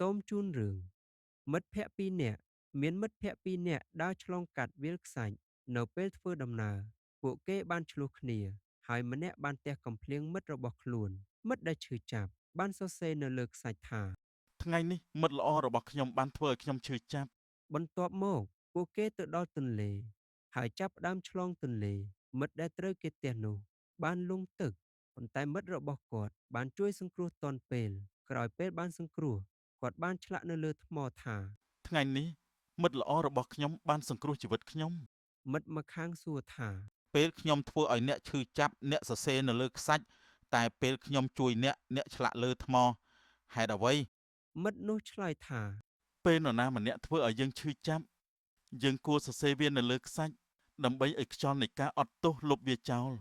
សូមជូនរឿងមិត្តភក្តិពីរនាក់មានមិត្តភក្តិពីរនាក់ដើរឆ្លងកាត់វាលខ្សាច់នៅពេលធ្វើដំណើរពួកគេបានឈ្លោះគ្នាហើយម្នាក់បានទះកំភ្លៀងមិត្តរបស់ខ្លួនមិត្តដែលឈឺចាប់បានសរសេរនៅលើខ្សាច់ថា ថ្ងៃនេះមិត្តល្អរបស់ខ្ញុំបានធ្វើឲ្យខ្ញុំឈឺចាប់ បន្ទាប់មកពួកគេទៅដល់ទន្លេហើយចាប់ផ្ដើមឆ្លងទន្លេមិត្តដែលត្រូវគេទះនោះបានលង់ទឹកប៉ុន្តែមិត្តរបស់គាត់បានជួយសង្គ្រោះទាន់ពេលក្រោយពេលបានសង្គ្រោះគាត់បានឆ្លាក់នៅលើថ្មថា ថ្ងៃនេះមិត្តល្អរបស់ខ្ញុំបានសង្គ្រោះជីវិតខ្ញុំ មិត្តម្ខាងសួរថា ពេលខ្ញុំធ្វើឲ្យអ្នកឈឺចាប់អ្នកសរសេរនៅលើខ្សាច់តែពេលខ្ញុំជួយអ្នកអ្នកឆ្លាក់លើថ្មហេតុអ្វី មិត្តនោះឆ្លើយថា ពេលនរណាម្នាក់ធ្វើឲ្យយើងឈឺចាប់យើងគួរសរសេរវានៅលើខ្សាច់ដើម្បីឲ្យខ្យល់នៃការអត់ទោសលុបវាចោល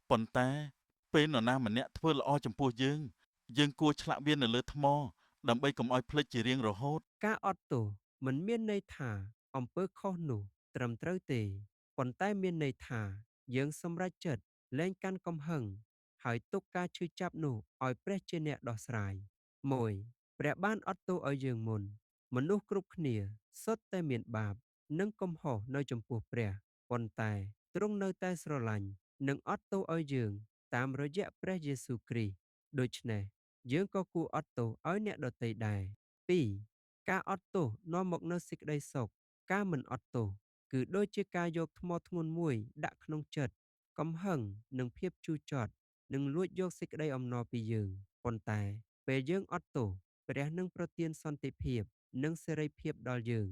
ប៉ុន្តែពេលនរណាម្នាក់ធ្វើល្អចំពោះយើងយើងគួរឆ្លាក់វានៅលើថ្មដើម្បីកុំឲ្យភ្លេចជារៀងរហូត ការអត់ទោសមិនមានន័យថាអំពើខុសនោះត្រឹមត្រូវទេប៉ុន្តែមានន័យថាយើងសម្រេចចិត្តលែងកាន់កំហឹងហើយទុកការឈឺចាប់នោះឲ្យព្រះជាអ្នកដោះស្រាយ1ព្រះបានអត់ទោសឲ្យយើងមុនមនុស្សគ្រប់គ្នាសុទ្ធតែមានបាបនិងកំហុសនៅចំពោះព្រះប៉ុន្តែទ្រង់នៅតែស្រឡាញ់និងអត់ទោសឲ្យយើងតាមរយៈព្រះយេស៊ូវគ្រីស្ទដូច្នេះយើងក៏គួរអត់ទោសឲ្យអ្នកដទៃដែរ2ការអត់ទោសនាំមកនូវសេចក្តីសុខការមិនអត់ទោសគឺដូចជាការយកថ្មធ្ងន់មួយដាក់ក្នុងចិត្តកំហឹងនិងភាពជូរចត់នឹងលួចយកសេចក្តីអំណរពីយើងប៉ុន្តែពេលយើងអត់ទោសព្រះនឹងប្រទានសន្តិភាពនិងសេរីភាពដល់យើង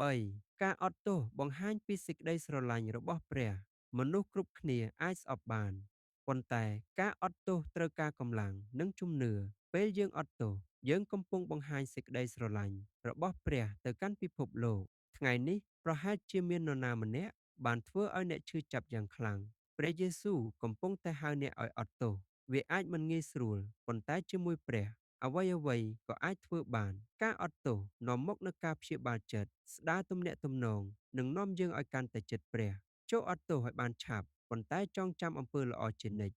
3ការអត់ទោសបង្ហាញពីសេចក្តីស្រឡាញ់របស់ព្រះមនុស្សគ្រប់គ្នាអាចស្អប់បានប៉ុន្តែការអត់ទោសត្រូវការកម្លាំងនិងជំនឿពេលយើងអត់ទោសយើងកំពុងបង្ហាញសេចក្តីស្រឡាញ់របស់ព្រះទៅកាន់ពិភពលោកថ្ងៃនេះប្រហែលជាមាននរណាម្នាក់បានធ្វើឲ្យអ្នកឈឺចាប់យ៉ាងខ្លាំងព្រះយេស៊ូវកំពុងតែហៅអ្នកឲ្យអត់ទោសវាអាចមិនងាយស្រួលប៉ុន្តែជាមួយព្រះអ្វីៗក៏អាចធ្វើបានការអត់ទោសនាំមកនូវការព្យាបាលចិត្តស្ដារទំនាក់ទំនងនិងនាំយើងឲ្យកាន់តែជិតព្រះចូលអត់ទោសឲ្យបានឆាប់ប៉ុន្តែចងចាំអំពើល្អជានិច្ច